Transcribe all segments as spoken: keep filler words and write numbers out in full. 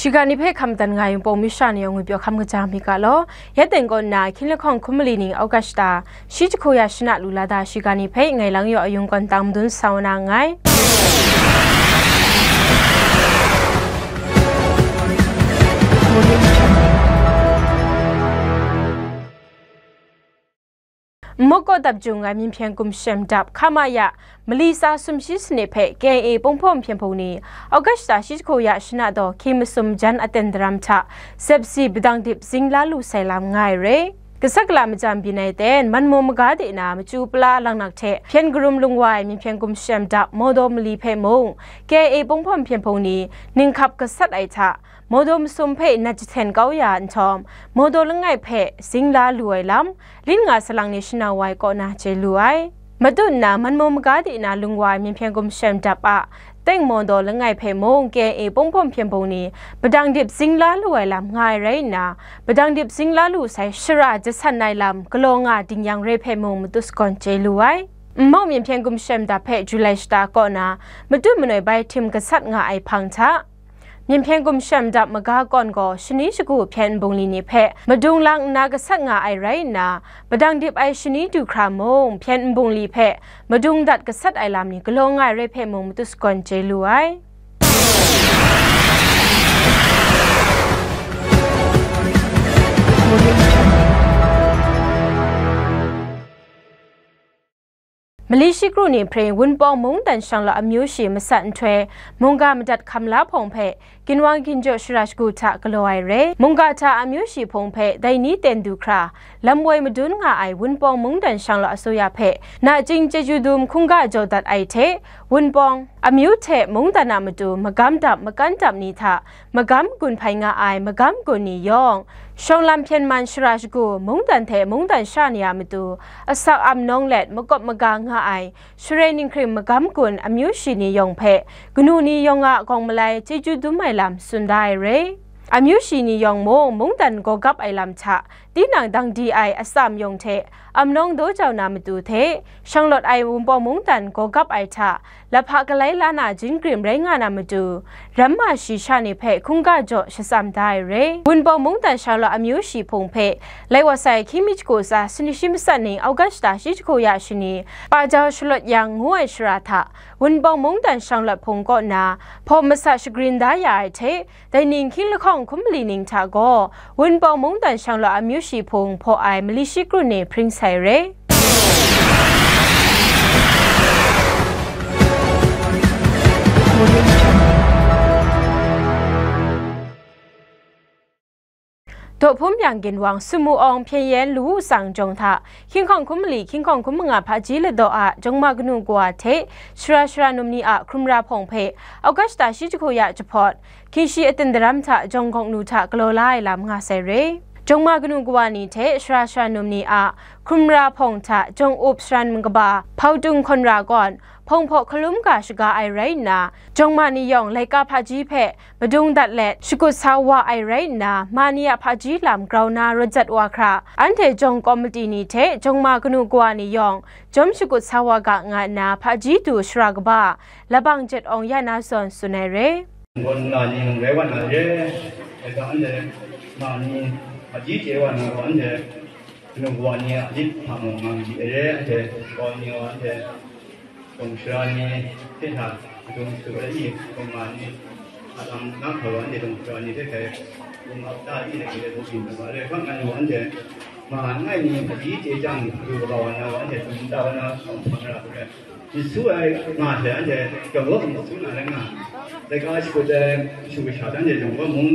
Shiga ni hpe hkam dan nga ai Wunpawng masha ni yawng ngwi pyaw hkam kaja mi ga law, ya teng kaw nna, hkying lahkawng hkum mali ning August shata, shi jahku ya shana lu la da shiga ni hpe ngai lang yaw ayung kawn tang madun sa wa na nngai. Mukko dap jung ai Myinhpyen Gumshem dap hka ma ya, mali tsa sumshi sanit hpe K I A Pongpawm Hpyen Hpung ni August shata shi jahku ya shana daw hkye masum jan aten daram hta, zepsi padang dip zing la lu sai lam nga ai re. Gasat gala majam byin ai ten, manmung maga de na, machyu pala langnak hte hpyen karum lung wa ai Myinhpyen Gumshem dap Mawdaw mali hpe mung, K I A Pongpawm Hpyen Hpung ni ninghkap gasat ai hta, Mawdaw masum hpe nat jahten kau ya nhtawm, Mawdaw langai hpe zing la lu ai lam, Lin nga salang ni shanau wa ai kaw na chye lu ai. Matut nna, manmung maga de na lung wa ai Myinhpyen Gumshem dap a, teng Mawdaw langai hpe mung K I A Pongpawm Hpyen Hpung ni padang dip zing la lu ai lam nga ai rai nna, padang dip zing la lu sai shara jasan ai lam galaw nga ding yang re hpe mung matut sagawn chye lu ai. Nmau Myinhpyen Gumshem dap hpe July shata kaw na, matut manoi bai htim gasat nga ai hpang hta, Myinhpyen Gumshem dap maga kawn gaw shani shagu hpyen nbungli ni hpe madung lang nna gasat nga ai rai nna, padang dip ai shani du hkra mung hpyen nbungli hpe madung dat gasat ai lam ni galaw nga ai rai hpe mung matut sagawn chye lu ai. Mali shi kru ni hpring Wunpawng mungdan shanglawt amyu shi masat nhtoi, mungga madat hkam la hpawng hpe ginwang ginjaw shara shagu hta galaw ai re. Mungga hta amyu shi hpung hpe dai ni ten du hkra, lam woi madun nga ai Wunpawng mungdan shanglawt asuya hpe nachying chyeju dum hkungga jaw dat ai hte, Wunpawng amyu hte mungdan a matu magam dap makan dap ni hta magam gun hpai nga ai magam gun ni yawng, shawng lam hpyen man shara shagu mungdan hte mungdan sha ni a matu asak am nawng let makawp maga nga ai Share ninghkring magam gun amyu shi ni yawng hpe kanu ni yawng a gawng malai chyeju dum ai lam tsun da ai re. Amyu shi ni yawng mung mungdan gaw gap ai lam hta tinang dang di ai atsam yawng hte amnawng daw jau na matu hte, shanglawt ai Wunpawng mungdan gaw gap ai hta lahpa galai la na jin grim rai nga na matu, ramma shi sha ni hpe hkungga jaw shatsam da ai re. Wunpawng mungdan shanglawt amyu shi hpung hpe lai wa sai hkying mi shagu tsa sani shi matsat ning August shata shi jahku ya shani, pa jau shalawt yang ngu ai shara hta, Wunpawng mungdan shanglawt hpung kaw na hpawm masat shagrin da ya ai hte, dai ning hkying lahkawng hkum mali ning hta gaw, Wunpawng mungdan shanglawt amyu shi hpung hpaw ai mali shi kru ni hpring sai re. Daw hpum yang ginwang Sumu Awng Hpyen Yen Lawu Tsang jawng hta, hkying hkawng hkum mali hkying hkawng hkum manga hpaji ladaw a jawng ma kanu kawa hte shara shara num ni a hkrum ra hpawng hpe August shata shi jahku ya jahpawt, hkying shi aten daram hta jawng gawng nu hta galaw la ai lam nga sai re. Jawng ma kanu kawa ni hte shara shara num ni a hkrum ra hpawng hta jawng up sharan kaba hpau tung hkawn ra gawn, hpawng hpaw hkalum ga shaga ai rai nna, jawng ma ni yawng laika hpaji hpe madung dat let shakut sa wa ai rai nna, ma ni a hpaji lam grau na rawt jat wa hkra, anhte jawng kawmati ni hte jawng ma kanu kawa ni yawng jawm shakut sa wa ga nga nna, hpaji du shara kaba, labang jet awng ya na zawn tsun ai re. Gawn na ni mung rai wa na re, dai hta anhte ma ni hpaji chye wa na gaw, anhte kanu kawa ni a lit hta mung mang di ai re, anhte kau ni gaw, anhte Dawng shara ni hte hta, dawng shara ni, dawng ma ni, a lam na hkau wa, anhte dawng shara ni hte hkai, dawng ap ta i, dai hte dawng byin na ma re, hkang ngan wa, anhte ma langai ni hpaji chye jang, du kaba wa na wa, anhte dum ta wa na, dawng hpang ra hpe, myit su ai nga hte, anhte dawng wa myit su na rai nga, dai ga shakut ai, shu kasha hta, anhte dawng wa mung,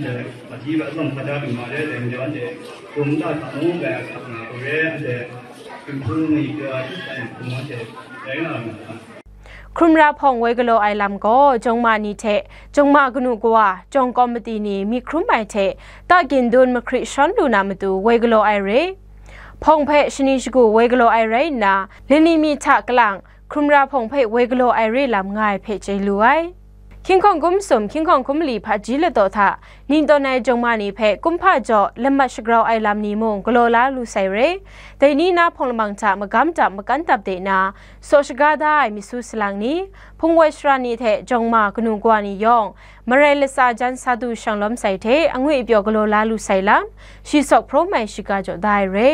anhte hpaji wa zawn hpa da byin ma re, dai majaw, anhte dum ta hta mung, dai a hkak nga hku re, anhte Hkrum ra hpawng woi galaw ai lam gaw, jawng ma ni hte jawng ma kanu kawa, jawng kawmati ni myi hkrum ai hte, ta gindun mahkri shawn lu na matu woi galaw ai re. Hpawng hpe shani shagu woi galaw ai rai nna, lani mi hta kalang, hkrum ra hpawng hpe woi galaw ai re lam nga ai hpe chye lu ai. Hkying hkawng kum sum, hkying hkawng kum mali hpaji ladaw hta, ning tawn ai jawng ma ni hpe kumhpa jaw lamat shagrau ai lam ni mung galaw la lu sai re. Dai ni na hpawng lamang hta magam dap makan dap de na, saw shaga da ai misu salang ni, hpungwoi sara ni hte jawng ma kanu kawa ni yawng, marai latsa jan sa du shang lawm sai hte, angwi apyaw galaw la lu sai lam, shi sawk hprawm ai shiga jaw da ai re.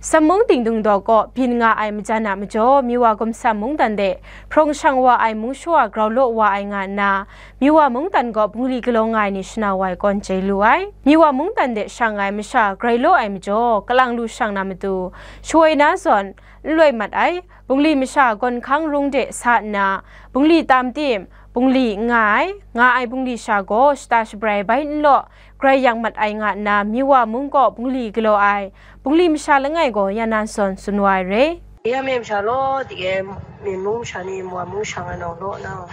Sam mung dingdung daw kaw byin nga ai majan a majaw, Miwa gumsam mungdan de hprawng shang wa ai mung shawa grau law wa ai nga nna, Miwa mungdan gaw bungli galaw nga ai ni shana wa ai kawn chye lu ai. Miwa mungdan de shang ai masha grai law ai majaw, kalang lu shang na matu, shawoi na zawn n loi mat ai, bungli masha gawn hkang rung de sa nna, bungli tam tim, bungli n nga ai, nga ai bungli sha gaw shata shabrai bai n law, grai yang mat ai nga nna, Miwa mung kaw bungli galaw ai, bungli masha langai gaw ya na zawn tsun wa ai re. Ya me masha law, tike, Myen mung masha ni Miwa mung shang ai nau law na,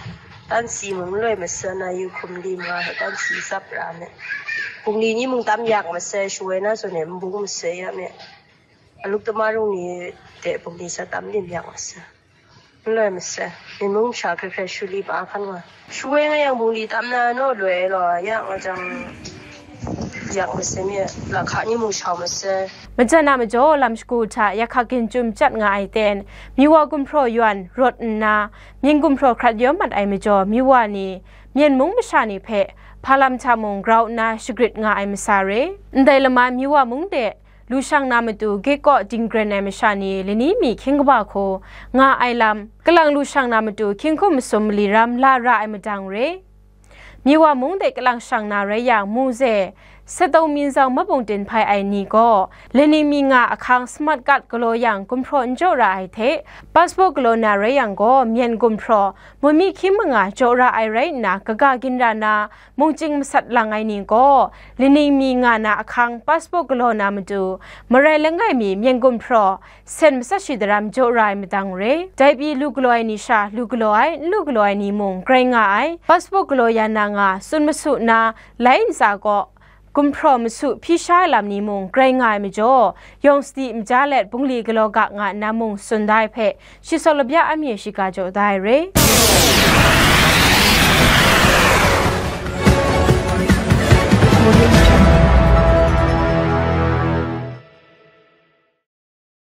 tansi mung n loi masai na, yu hkum li ma hte tansi tsap ra me. Bungli ni mung tam yak masai, shawoi na zawn e n bung masai ya me. Aluk tama rung ni de bungli sa tam lim yak masai. N loi masai. Myen mung masha hkrai hkrai shuli pa hkan wa. Shawoi nga yang bungli tam na naw loi ai law, ya nga jang yak masai mi, lahka ni mung shau masai. Majan a majaw lam shagu hta yakhak ginchum chyat nga ai ten, Miwa gumhpraw yawn rawt nna, Myen gumhpraw hkrat yawm mat ai majaw, Miwa ni, Myen mung masha ni hpe, hpa lam hta mung grau nna shagrit nga ai masa re. Ndai lama Miwa mung de, lu shang na matu, gik kaw dingren ai masha ni lani mi hkying kaba hku nga ai lam, kalang lu shang na matu, hkying hkum masum mali ram la ra ai madang re. Miwa mung de kalang shang na rai yang, muze, Sadaw Minzau mabung tin hpai ai ni gaw, lani mi nga ahkang smart card galaw yang gumhpraw n jaw ra ai hte, passport galaw na rai yang gaw, Myen gumhpraw, mumi hkying manga jaw ra ai rai nna, kaga ginra na, mungchying masat lang ai ni gaw, lani mi nga na ahkang passport galaw na matu, marai langai mi Myen gumhpraw, sen matsat shi daram jaw ra ai madang re. Dai pyi lu galaw ai ni sha lu galaw ai, n lu galaw ai ni mung grai nga ai, passport galaw ya na nga tsun masu na, lai ntsa gaw gumhpraw masu hpyi sha ai lam ni mung grai nga ai majaw, yawng sadi maja let bungli galaw ga nga nna mung tsun da ai hpe, shi sawk labya a mi shiga jaw da ai re.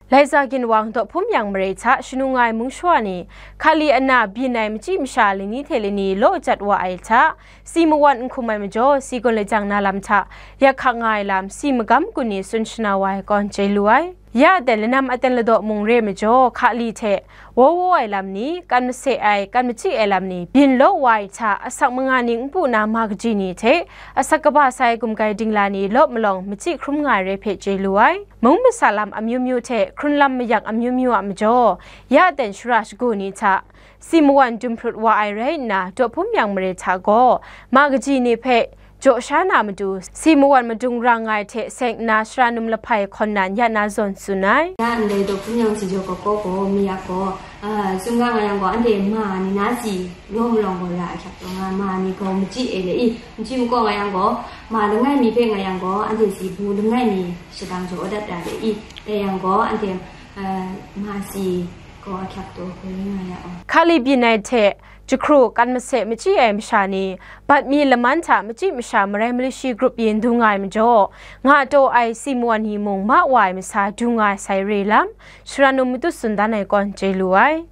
Laiza ginwang dawhpum yang mare hta shanu nga ai mung shawa ni, hkali ana byin ai machyi masha lani hte lani law jat wa ai hta, si mawan n hkum ai majaw, si gawn lajang na lam hta, yak hkak nga ai lam, si magam kun ni tsun shana wa ai kawn chye lu ai. Ya aten lanam aten ladaw mung re majaw, hkali hte, waw waw ai lam ni, kan mase ai, kan machyi ai lam ni, byin law wa ai hta, asak manga ning npu na ma kaji ni hte, asak kaba sai gumgai dingla ni law malawng machyi hkrum nga ai re hpe chye lu ai. Mung masa lam amyu myu hte hkrun lam mayak amyu myu a majaw, ya aten shara shagu ni hta, si mawan dum hprut wa ai rai nna, dawhpum yang mare hta gaw, ma kaji ni hpe jaw sha na matu, si mawan madung ra nga ai hte seng nna, shara num lahpai hkawn nan ya na zawn tsun ai. Ya ndai dawhpum yang si jaw gaw, gaw, gaw, mi yak gaw, a, tsun ga nga yang gaw, anhte ma ni na si law malawng gaw ra ahkyak taw nga, ma ni gaw machyi e le i, machyi makaw nga yang gaw, ma langai mi hpe nga yang gaw, anhte si bu langai mi shadang jaw dat ra le i, dai yang gaw, anhte, a, ma si gaw ahkyak taw hkoi nga ya ai. Hkali byin ai hte, jahkru kan mase machyi ai masha ni, bat mi laman hta machyi masha marai mali shi grup yin du nga ai majaw, nga taw ai si mawan ni mung ma wa ai masa du nga ai sai re lam, shara num matut tsun dan ai kawn chye lu ai.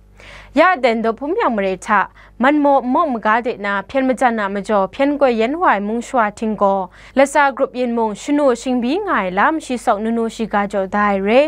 Ya aten dawhpum yang mare hta, man maw n maw maga de na hpyen majan a majaw, hpyen koi yen wa ai mung shawa hting gaw, latsa grup yin mung shanu shingbyi nga ai lam, shi sawk nunu shiga jaw da ai re.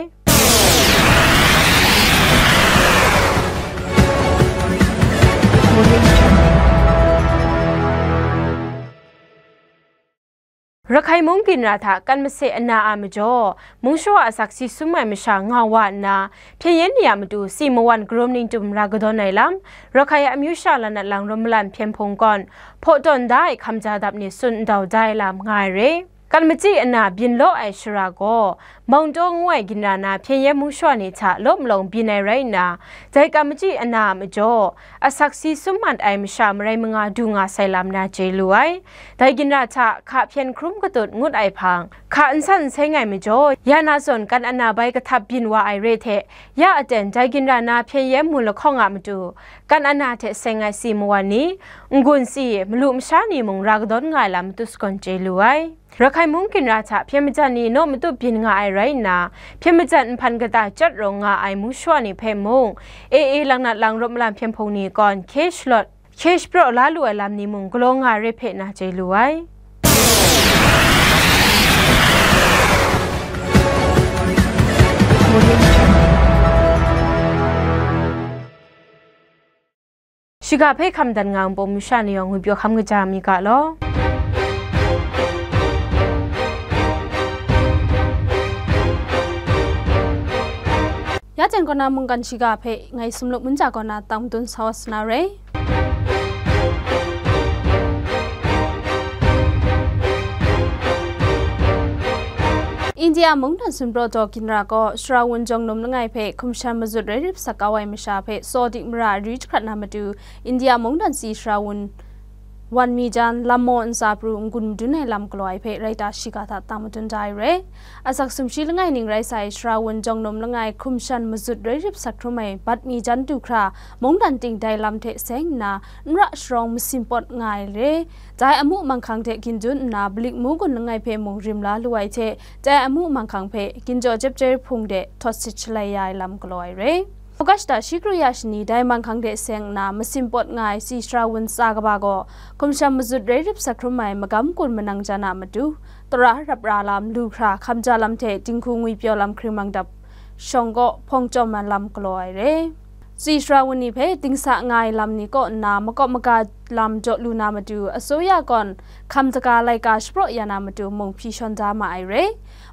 Rakhai mung ginra hta kan mase ana a majaw, mung shawa asak si sum ai masha nga wa nna, hpyen yen ni a matu si mawan karum ningtum ra kadawn ai lam, Rakhai amyu sha lanat lang rum malan hpyen hpung kawn, hpaw tawn da ai hkam ja dap ni tsun ndau da ai lam nga ai re. Kan machyi ana byin law ai shara gaw, Mawngdaw ngu ai ginra na hpyen yen mung shawa ni hta law malawng byin ai rai nna, dai kan machyi ana a majaw, asak si sum mat ai masha marai manga du nga sai lam na chye lu ai. Dai ginra hta hka hpyen hkrum katut ngut ai hpang, hka n san n seng ai majaw, ya na zawn kan ana bai kahtap byin wa ai re hte, ya aten dai ginra na hpyen yen mu lahkawng a matu, kan ana hte seng ai si mawan ni, n-gun si, malu masha ni mung ra kadawn nga ai lam matu sagawn chye lu ai. Rakhai mung ginra hta hpyen majan ni naw matup byin nga ai rai nna, hpyen majan nhpan kata chyat rawng nga ai mung shawa ni hpe mung, A A langnat lang rawt malam hpyen hpung ni kawn hkye shalawt, hkye shapraw la lu ai lam ni mung galaw nga ai re hpe na chye lu ai. Shiga hpe hkam dan nga ai Npawng masha ni yawng ngwipyaw hkam kaja mi ga law. Ya jan kaw na mungkan shiga hpe ngai Sumluk Munja kaw na tang madun sa wa sa na re. India mungdan sumpraw daw ginra gaw Shrawun Jawngnom langai hpe hkum shan mazut rai rip sak kau ai masha hpe Sawdik mara ri jahkrat na matu, India mungdan si Shrawun wan mi jan, lam maw ntsa pru n-gun madun ai lam galaw ai hpe rai ta shiga hta tang madun da ai re. Asak sumshi langai ning rai sa ai Shrawun Jawngnom langai hkum shan mazut rai rip sak hkrum ai bat mi jan du hkra, mungdan ting dai lam hte seng nna, n ra sharawng masin pawt nga ai re. Dai amu manghkang hte gindun nna, Balik Mugun langai hpe mung rim la lu ai hte, dai amu manghkang hpe ginjaw jep jai hpung de htawt sit shalai ya ai lam galaw ai re. August shi kru ya shani dai manghkang de seng nna, masin pawt nga ai si Shrawun tsa kaba gaw, hkum shan mazut rai rip sak hkrum ai magam kun manang jan a matu, tara rap ra lam, lu hkra hkam ja lam hte dinghku ngwipyaw lam hkring mang dap shawng kaw hpawng chyawm ai lam galaw ai re. Si Shrawun ni hpe dingsa nga ai lam ni kaw nna makawp maga lam jaw lu na matu, asuya kawn hkam daga laika shapraw ya na matu mung hpyi shawn da ma ai re.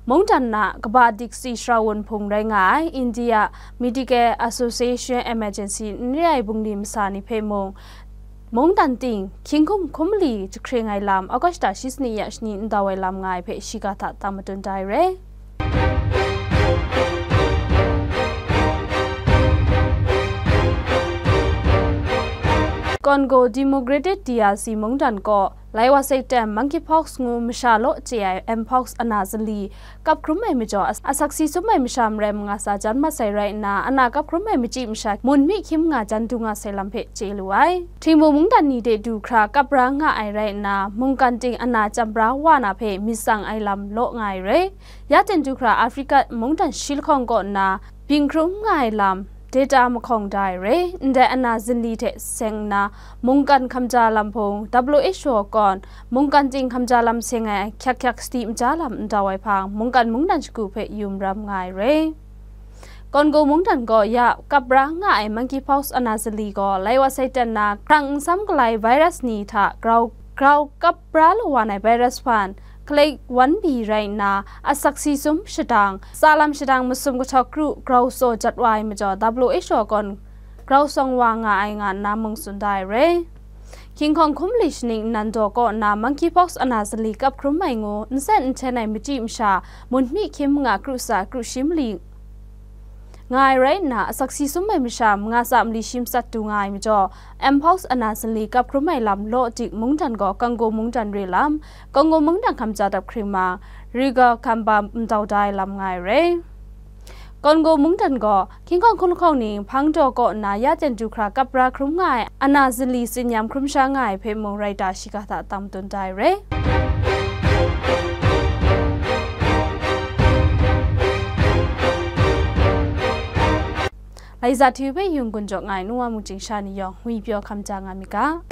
Mungdan na kaba dik si Shrawun hpung rai nga ai India Medical Association Emergency n re ai bungli masa ni hpe mung, mungdan ting hkying hkum hkum mali jahkring ai lam August shi sani ya shani n dau ai lam nga ai hpe shiga hta tang madun da ai re. Congo Democratic D R C mungdan kaw, lai wa satan monkeypox ngu masha law chye ai mpox ana zali kap hkrum ai majaw, as-, asak si sum ai masha marai manga sa jan mat sai rai nna, ana kap hkrum ai machyi masha mun mi hkyim nga jan du nga sai lam hpe chye lu ai. Htingbu mungdan ni de du hkra kap ra nga ai rai nna, mungkan ting ana chyam bra wa na hpe myit tsang ai lam law nga ai re. Ya ten du hkra Africa mungdan shi lahkawng kaw nna, byin hkrum nga ai lam, data mahkawng da ai re. Ndai ana zali hte seng nna, mungkan hkam ja lam hpung, W H O kawn, mungkan ting hkam ja lam seng ai hkyak hkyak sadi maja lam n dau ai hpang, mungkan mungdan shagu hpe yum ram nga ai re. Congo mungdan gaw ya kap ra nga ai monkeypox ana zali gaw, lai wa satan na hkrang nsam galai virus ni hta grau, grau kap bra lawan ai virus hpan, kalek wan pyi rai nna, asak si sum shadang, tsa lam shadang masum kahtawk kru grau tsaw jat wa ai majaw, W H O kawn grau tsawng wa nga ai nga nna mung tsun da ai re. King Kong hkum mali shaning nnan daw kaw nna monkeypox ana zali kap hkrum ai ngu, nsen nhten ai machyi masha, mun mi hkyim manga kru tsa kru shi mali nga ai rai nna, asak si sum ai masha, manga tsa mali shi matsat du nga ai majaw, mpox ana zali kap hkrum ai lam law dik mungdan gaw Congo mungdan re lam, Congo mungdan hkam ja dap hkring ma, Riga hkam ba ndau da ai lam nga ai re. Congo mungdan gaw, King Kong hkum lahkawng ni hpang daw kaw nna ya ten du hkra kap ra hkrum nga ai ana zali tsinyam hkrum sha nga ai hpe mung rai ta shiga hta tang madun da ai re. Laiza T V hpe yung gun jaw nga ai nuwa mungchying sha ni yawng ngwipyaw hkam ja nga mi ga.